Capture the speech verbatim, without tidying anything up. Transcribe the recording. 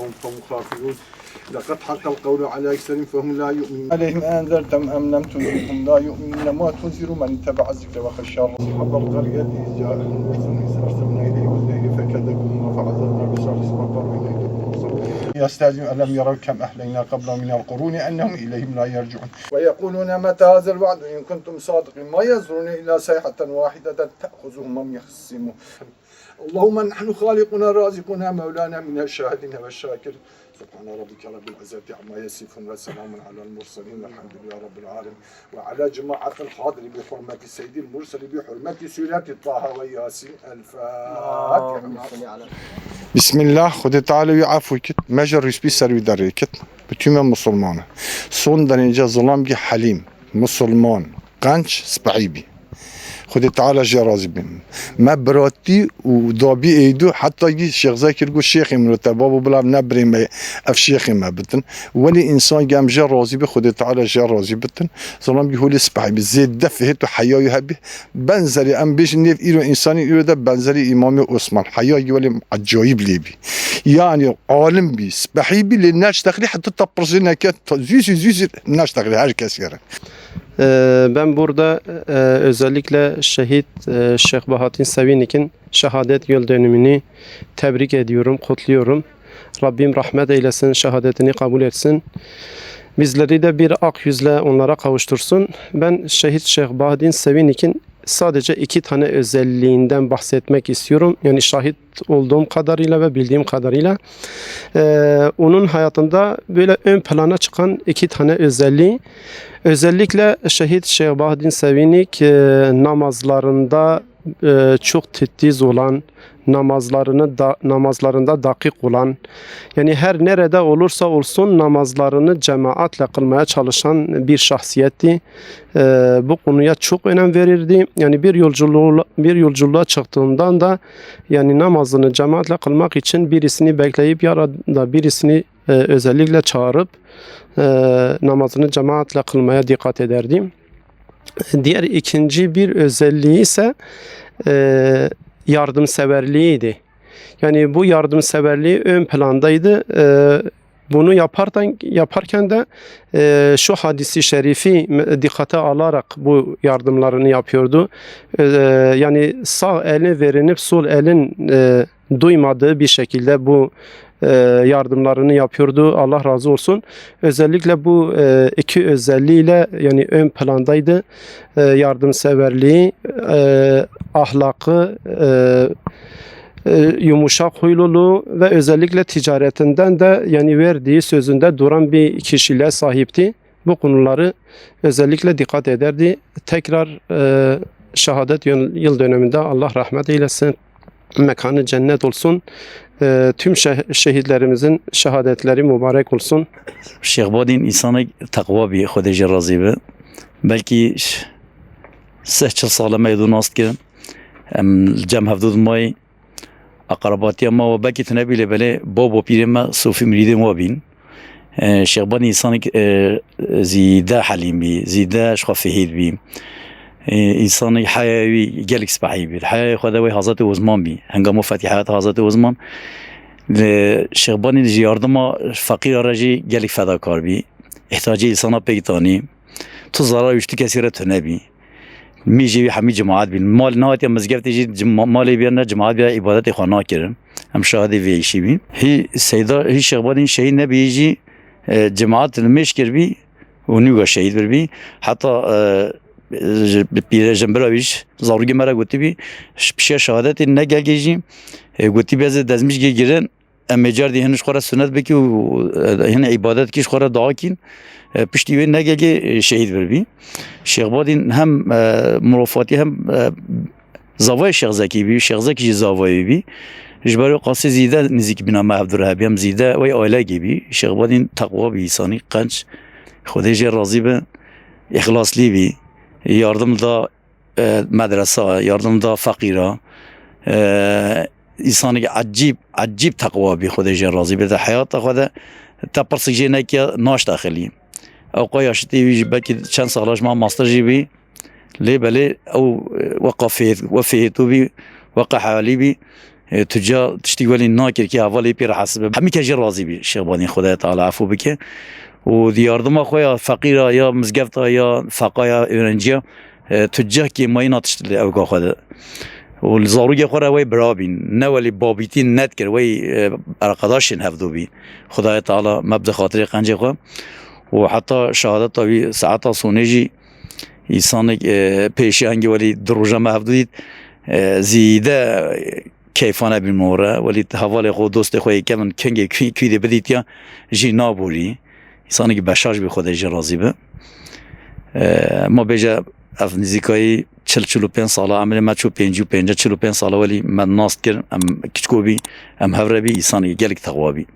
هم غافلون. لقد حق القول على أكثرهم فهم لا يؤمنون. عليهم أأنذرتهم أم لم تنذرهم لا يؤمنون. إنما تنذر من اتبع الذكر وخشي الرحمن. أصحاب القرية إذ جاءهم المرسلون إذ أرسلنا إليهم اثنين فكذبوهما فعززنا بثالث فقالوا إنا إليكم مرسلون. يستهزئون ألم يروا كم أهلكنا قبلهم من القرون أنهم إليهم لا يرجعون. ويقولون متى هذا الوعد إن كنتم صادقين. ما ينظرون إلا صيحة واحدة تأخذهم وهم يخصمون. اللهم نحن خالقنا رازقنا مولانا من الشاهدين والشاكرين. سبحان ربك رب العزة عما يصفون وسلام على المرسلين والحمد لله رب العالمين. وعلى جماعة الحاضر بحرمة سيد المرسل بحرمة سورة طه وياسين. الفاتحة. اللهم صل على Bismillah, Xwedê Teala wî efû kit, me ji rûspî ser wî derê kit. Bi tûme musulmane. Son derêce zilam gi helîm, musulman, qenc, spehî bî. Xwedê Teala jê razî bin. Me biratî û dabî êdû, heta gî Şêx Zekir got, "Şêxê min, te babo bila ev nebirê me, ev şêxê me bitin." Welê însan gem jê razî bi, Xwedê Teala jê razî bitin. Zilam gî holê spehî bi, zêde fihêt û heyayî hebî. Benzerî em bêjin nêv îro însanî îro de benzerî Îmamê Osman. Heya gî welê ecayîb lê bî. Yani alim bî, spehî bî, lê neştexlî heta te pirsê neke, ta zû zû zû zû neştexlî her kes gere. Ee, Ben burada e, özellikle şehit e, Şeyh Bahattin Sevinik'in şehadet yıl dönümünü tebrik ediyorum, kutluyorum. Rabbim rahmet eylesin, şehadetini kabul etsin. Bizleri de bir ak yüzle onlara kavuştursun. Ben şehit Şeyh Bahattin Sevinik'in sadece iki tane özelliğinden bahsetmek istiyorum. Yani şahit olduğum kadarıyla ve bildiğim kadarıyla, e, onun hayatında böyle ön plana çıkan iki tane özelliği. Özellikle şehit Şeyh Bahattin Sevinik e, namazlarında e, çok titiz olan, namazlarını da namazlarında dakik olan, yani her nerede olursa olsun namazlarını cemaatle kılmaya çalışan bir şahsiyetti. E, bu konuya çok önem verirdi. Yani bir yolculuğu bir yolculuğa çıktığından da yani namazını cemaatle kılmak için birisini bekleyip ya da birisini e, özellikle çağırıp e, namazını cemaatle kılmaya dikkat ederdi. Diğer ikinci bir özelliği ise e, yardımseverliğiydi. Yani bu yardımseverliği ön plandaydı. E, bunu yaparken, yaparken de e, şu hadisi şerifi me- dikkate alarak bu yardımlarını yapıyordu. E, Yani sağ elin verinip sol elin e, duymadığı bir şekilde bu e, yardımlarını yapıyordu. Allah razı olsun. Özellikle bu e, iki özelliğiyle yani ön plandaydı. E, yardımseverliği, e, ahlakı, e, e, yumuşak huyluluğu ve özellikle ticaretinden de yani verdiği sözünde duran bir kişiliğe sahipti. Bu konuları özellikle dikkat ederdi. Tekrar e, şehadet yıl, yıl döneminde Allah rahmet eylesin. Mekanı cennet olsun. E, tüm şe- şehitlerimizin şehadetleri mübarek olsun. Şêxbadîn însanek teqwa bî, Xwedê jê razî be. Belkî ş- seh çil sal e me yê dû nas dikin. Em li cem hevdû dimayî. Aqrebatiya me we belkî tune bî lê belê bab û pîrê me sofî mirîdên we bîn. E, Şêxbadî însanek e, zîde helîm bî, zîde ji xwe fihîd bî. E, Însanek heya wî gelek spehî bî. Heya xwe de wê Hazretê Osman bî. Hengama fetî heyata Hazretê Osman. Li Şêxbadî ji yardima feqîra re jî gelek fedakar bî. Îhtiyacê însana pêk danî. Tu zarar wî ji tu kesî re tune bî. Mîjê wî hemî cemaat bîn. Mal nehatiye mizgeftê jî cima- malê bîya ne cemaat bîya îbadetê xwe nakirin. Em şahidê vê îşî bîn. Hî Seyda, hî Şêxbadîn şehîd nebî jî e, cemaat li mêj kir bî û nîga şehîd bir bî. Heta e, ji- pîre jimbira wî ji zarokê me re gotî bî, ji pişiya şehadetê ne gelgê jî e, gotî bî ez ê dezmîşkê girin. Em ê cardî hin ji xwe re sunet bikî û, e, hin îbadet kî ji xwe re dua kîn. E, piştî wê ne gelgê, e, şehîd bir bî. Şêxbadîn hem e, mirofatî hem e, zavayê Şêx Zekî bî, Şêx Zekî jî zavayê bî. Ji ber wê qasî zîde nizîk bîna me hevdu re hebî, em zîde wê aileyekê bî. Şêxbadîn teqwa bî, însanî qenc. Xwedê jê razî be, îxlaslî bî. Yardim da e, medresa, yardim da feqîra. E, Însanekî ecîb, ecîb teqwa bî, Xwedê jê razî be. Di heyata xwe de te pirsik jê nekiya naştexilî. Ew qey yaşitî wî jî belkî çend sala ji me master jî bî. Lê belê ew, e, weqa fêh-, we fêhêtû bî, weqa heyalî bî. E, tu ca tiştî welî nakir ki hevalê pê re hesib be. Hemî kes jê razî bî Şêxbadîn, Xwedayê Teala efû bike. Û di yardima xwe ya feqîra ya mizgefta ya feqa ya öğrenciya, e, tu ceh kêmayî na tişt li ewka xwe de. Û li zarokê xwe re wey bira bîn. Ne welî babîtî nedikir, wey, e, erqedaşên hevdû bî. Xwedayê Teala me bide xatirê qencê xwe. Û heta şehadeta wî saeta sonê jî îsanek, e, pêşî hengî welî du roja me hevdû dît, e, zîde keyfane bîn min re. Welî hevalê xwe, dostê xwe yê kevin kengê kû-, kûdê bidîtiya jî naborî. Îsanekî beşaş bî, Xwedê jê razî be. E, ma bêje ev nizîkayî çil, çil û pênc sala, emrê me çû pêncî û pênc, çil û pênc sala welî me nas kir, em kiçko bî, em hev re bî, îsanekî gelek texwa bî.